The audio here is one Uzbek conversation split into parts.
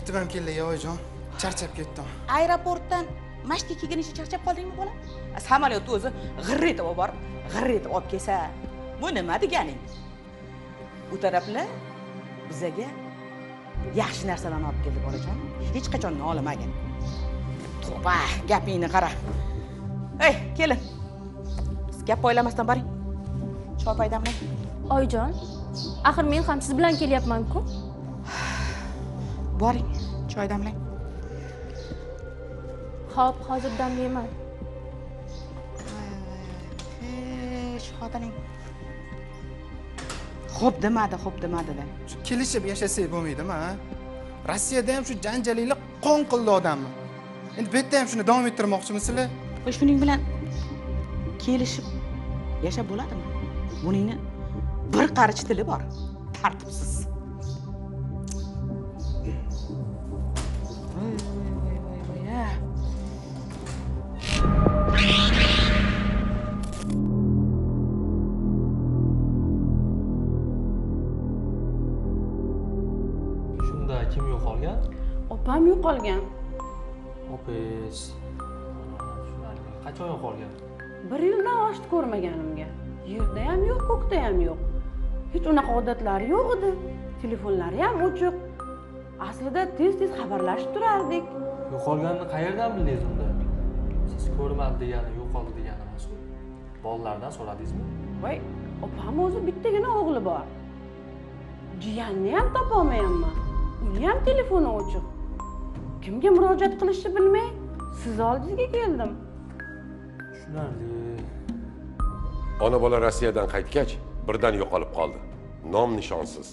Yetib ham keldik, oyijon. Charchab ketdim. Aeroportdan mashta kelganicha charchab qoldingmi, bola? Samolyotni o'zi g'irr etib olib borib, g'irr etib olib kelsa, bu nima deganing? U taraflar bizaga yaxshi narsalarni olib keldi, bolajon. Hech qachon nolimagin. To'ba, gapingni qara. Ey, kelin. Siz gap poylamasdan boring. Choy paydamlang. Oyijon, axir men ham siz bilan kelyapman-ku. Boring, choy damlang. Xo'p, hozir damlayman. Shu xotining. Xo'p demadi, xo'p demadi-da. Shu kelishib yashasak bo'lmaydimi, ha? Rossiyada ham shu janjalliklar qon qildi odamni. Endi bu yerda ham shuni davom ettirmoqchimisizlar? Va shuning bilan kelishib yashab bo'ladimi? Buningni bir qarich tili bor, tartibsiz. Voy, voy, voy, voy, ha. Shunda kim yo'qolgan? Opam yo'qolgan. Opingiz. Tushunarli. Qachon yo'qolgan? 1 yildan oshdi ko'rmaganimga. Yerda ham yo'q, ko'kda ham yo'q. Hech unaqa odatlari yo'q edi. Telefonlari ham o'chiq. Aslida tez-tez xabarlashib turardik. Yo'qolganini qayerdan bildingiz unda? Siz ko'rmadi degani yo'qoldi degani emas-ku. Bolalardan so'radingizmi? Voy, opam o'zi bittagina o'g'li bor. Jiyanni ham topa olmayapman. Uni ham telefoni o'chiq. Kimga murojaat qilishni bilmay, siz oldingizga keldim. Tushunarli. Ona bola Rossiyadan qaytgach, birdan yo'qolib qoldi. Nom nishonsiz.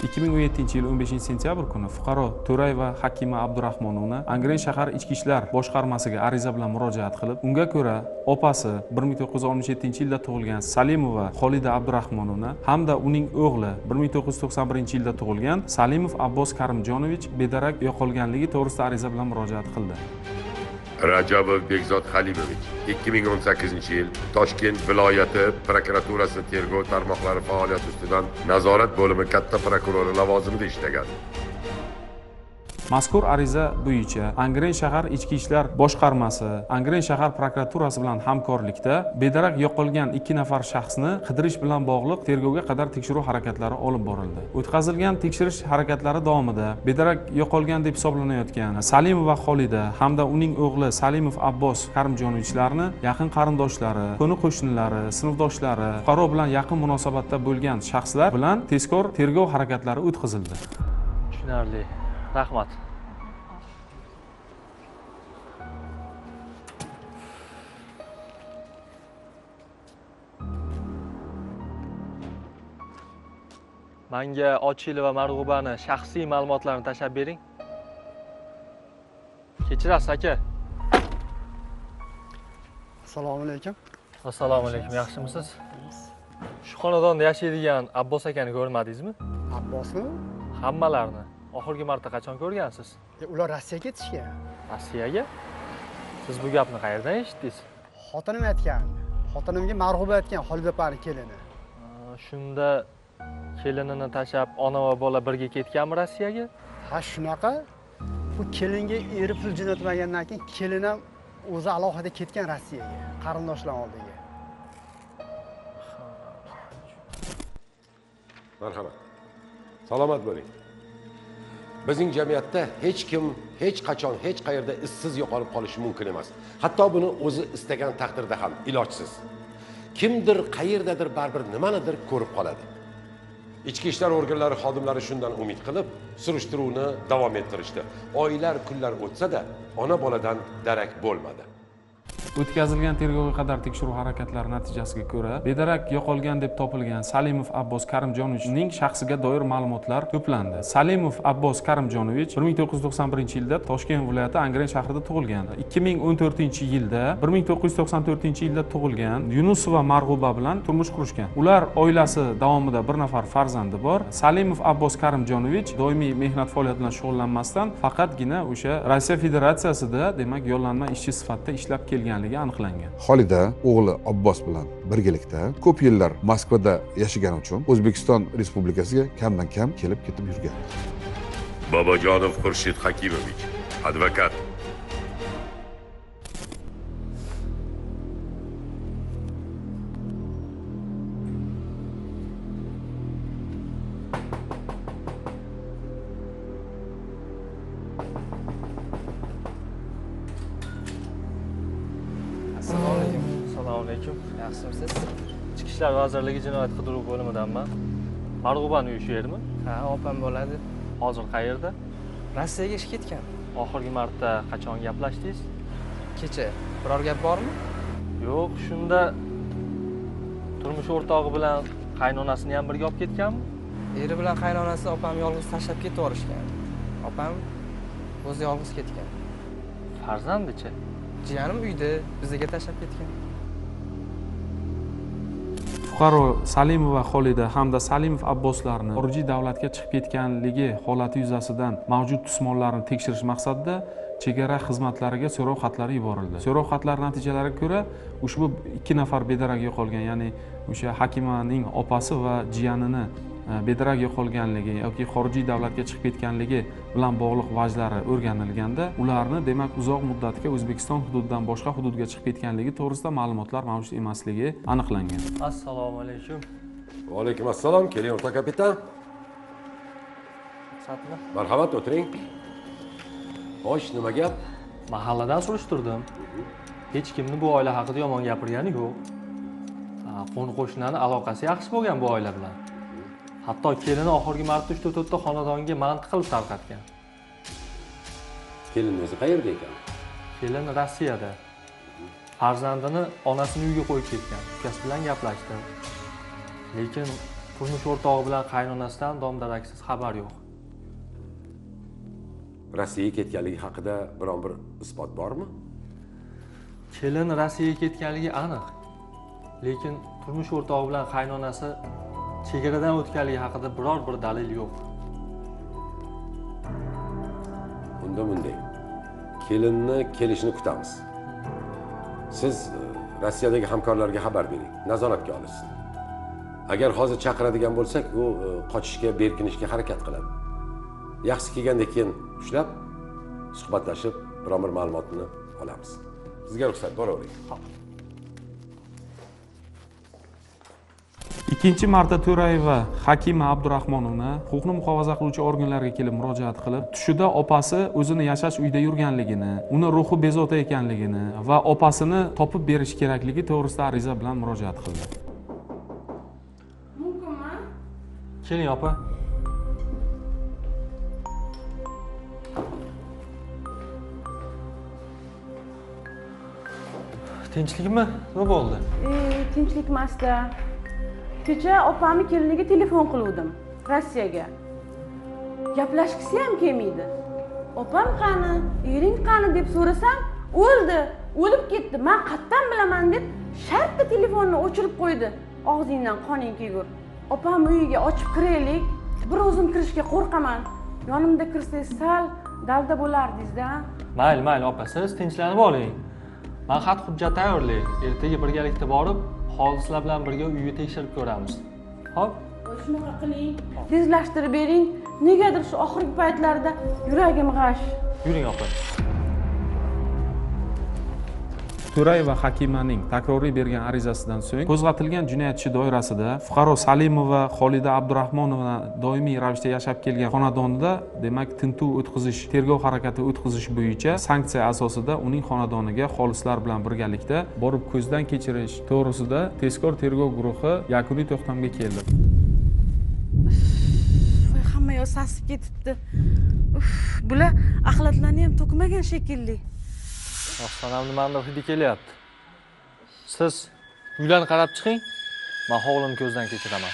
2017-yil 15-sentyabr kuni fuqaro To'rayeva Hakima Abdurahmonovna Angren shahar Ichki ishlar boshqarmasiga ariza bilan murojaat qilib, unga ko'ra opasi 1967-yilda tug'ilgan Salimova Xolida Abdurahmonovna hamda uning o'g'li 1991-yilda tug'ilgan Salimov Abbos Karimjonovich bedarak yo'qolganligi to'g'risida ariza bilan murojaat qildi. Rajabov Bekzod Halimovich 2018-yil Toshkent viloyati prokuraturasi tergov tarmoqlari faoliyati ustidan nazorat bo'limi katta prokurori lavozimida ishlagan. Mazkur ariza bo'yicha Angren shahar Ichki ishlar boshqarmasi Angren shahar prokuraturasi bilan hamkorlikda bedarak yo'qolgan 2 nafar shaxsni qidirish bilan bog'liq tergovga qadar tekshiruv harakatlari olib borildi. O'tkazilgan tekshirish harakatlari davomida bedarak yo'qolgan deb hisoblanayotgan Salimova Xolida hamda uning o'g'li Salimov Abbos Karimjonovichlarni yaqin qarindoshlari, qo'ni qo'shnilari, sinfdoshlari, fuqaro bilan yaqin munosabatda bo'lgan shaxslar bilan tezkor tergov harakatlari o'tkazildi. Tushunarli. Rahmat. Menga Ochilova va Marg'ubani shaxsiy ma'lumotlarini tashlab bering. Kechirasiz aka. Assalomu alaykum. Assalomu alaykum. Yaxshimisiz? Shu xonadonda yashaydigan Abbos akani ko'rmadingizmi? Abbosmi? Hammalarini. Oxirgi marta qachon ko'rgansiz? Ular Rossiyaga ketishgan. Rossiyaga? Siz bu gapni qayerdan eshitdingiz? Xotinim aytgan. Xotinimga Marg'uba aytgan, Xolida opani kelini. Shunda kelinini tashlab ona va bola birga ketganmi Rossiyaga? Ha, shunaqa. Bu kelinga eri pul jo'natmagandan keyin kelin ham o'zi alohida ketgan Rossiyaga, qarindoshlar oldiga. Marhamat. Salomat bo'ling. Bizning jamiyatda hech kim hech qachon hech qayerda izsiz yo'qolib qolishi mumkin emas. Hatto buni o'zi istagan taqdirda ham ilojsiz. Kimdir qayerdadir baribir nimanidir ko'rib qoladi. Ichki ishlar organlari xodimlari shundan umid qilib, surishtiruvni davom ettirishdi. Oylar, kunlar o'tsa-da, ona boladan darak bo'lmadi. O'tkazilgan tergovga qadar tekshiruv harakatlari natijasiga ko'ra, bedarak yo'qolgan deb topilgan Salimov Abbos Karimjonovichning shaxsiga doir ma'lumotlar to'plandi. Salimov Abbos Karimjonovich 1991-yilda Toshkent viloyati Angren shahrida tug'ilgan. 2014-yilda 1994-yilda tug'ilgan Yunusova Marg'uba bilan turmush qurishgan. Ular oilasi davomida bir nafar farzandi bor. Salimov Abbos Karimjonovich doimiy mehnat faoliyati bilan shug'ullanmasdan faqatgina o'sha Rossiya Federatsiyasida, demak, yollanma ishchi sifatida ishlab kelgan aniqlangan. Xolida o'g'li Abbos bilan birgalikda ko'p yillar Moskvada yashagani uchun O'zbekiston Respublikasiga kamdan kam kelib ketib yurgan. Bobojonov Xurshid Hakimovich, advokat. Assalomu alaykum. Assalomu alaykum. Yaxshimisiz? Ichki ishlar vazirligi jinoyat qidiruv bo'limidanman. Marg'ubani uyi shu yermi? Ha, opam bo'ladi. Hozir qayerda? Rossiyaga ishga ketgan. Oxirgi marta qachon gaplashdingiz? Kecha. Biror gap bormi? Yo'q, shunda turmush o'rtog'i bilan qaynonasini ham birga olib ketganmi? Eri bilan qaynonasi opam yolg'iz tashlab ketib yuborishgan. Opam o'zi yolg'iz ketgan. Farzandichi? Jiyanim uyda, bizga tashlab ketgan. Fuqaro Salimova Xolida hamda Salimov Abboslarni xorijiy davlatga chiqib ketganligi holati yuzasidan mavjud tusmollarni tekshirish maqsadida chegara xizmatlariga so'rov xatlari yuborildi. So'rov xatlari natijalariga ko'ra ushbu 2 nafar bedarak yo'qolgan, ya'ni o'sha Hakimaning opasi va jiyanini bedarak yo'qolganligi yoki xorijiy davlatga chiqib ketganligi bilan bog'liq vajlari o'rganilganda, ularni demak uzoq muddatga O'zbekiston hududidan boshqa hududga chiqib ketganligi to'g'risida ma'lumotlar mavjud emasligi aniqlangan. Assalomu alaykum. Va alaykum assalom. Keling, o'rtoq kapitan. Ruxsatmi? Marhamat, o'tiring. Xo'sh, nima gap? Mahalladan surishtirdim. Hech kimni bu oila haqida yomon gapirgani yo'q. Qo'ni-qo'shnining aloqasi yaxshi bo'lgan bu oila bilan. Hatto kelini oxirgi marta 3-4 ta xonadonga manti qilib tarqatgan. Kelin o'zi qayerda ekan? Kelin Rossiyada. Farzandini onasini uyiga qo'yib ketgan. Ukasi bilan gaplashdim. Lekin turmush o'rtog'i bilan qaynonasidan dom-daraksiz xabar yo'q. Rossiyaga ketganligi haqida biron bir isbot bormi? Kelin Rossiyaga ketganligi aniq. Lekin turmush o'rtog'i bilan qaynonasi chegaradan o'tganligi haqida biror bir dalil yo'q. Unda bunday. Kelinni kelishini kutamiz. Siz Rossiyadagi hamkorlarga xabar bering, nazoratga olishsin. Agar hozir chaqiradigan bo'lsak, u qochishga, berkinishga harakat qiladi. Yaxshi kelgandan keyin ushlab, suhbatlashib, biror bir ma'lumotni olamiz. Sizga ruxsat, boravering. Ikkinchi marta To'rayeva Hakima Abdurahmonovna huquqni muhofaza qiluvchi organlarga kelib murojaat qilib, tushida opasi o'zini yashash uyda yurganligini, uni ruhi bezovta ekanligini va opasini topib berish kerakligi to'g'risida ariza bilan murojaat qildi. Mumkinmi? Keling opa. Tinchlikmi? Nima bo'ldi? Tinchlik emas-da. Kecha opamni keliniga telefon qiluvdim Rossiyaga. Gaplashgisi ham kelmaydi. Opam qani, ering qani deb so'rasam, o'ldi, o'lib ketdi. Men qatdan bilaman deb shartta telefonni o'chirib qo'ydi. Og'zingdan qoning kelgur. Opam uyiga ochib kiraylik. Bir o'zim kirishga qo'rqaman. Yonimda kirsangiz sal dalda bo'lardingiz-da. Mayli, mayli opa, siz tinchlanib oling. Men xat hujjat tayyorlay. Ertaga birgalikda borib xolislar bilan birga uyni tekshirib ko'ramiz. Xo'p? Shunaqa qiling. Tezlashtirib bering. Negadir shu oxirgi paytlarda yuragim g'ash. Yuring opa. To'rayeva Hakimaning takroriy bergan arizasidan so'ng qo'zg'atilgan jinoyat ishi doirasida fuqaro Salimova Xolida Abdurahmonovna doimiy ravishda yashab kelgan xonadonida demak tintuv o'tkazish, tergov harakati o'tkazish bo'yicha sanksiya asosida uning xonadoniga xolislar bilan birgalikda borib ko'zdan kechirish to'g'risida tezkor tergov guruhi yakuniy to'xtamga keldi. Voy, hamma yoq sasib ketibdi. Bular axlatlarni ham to'kmagan shekilli. Ostonam nimanidir hidi kelyapti. Siz uylarni qarab chiqing, men hovlini ko'zdan kechiraman.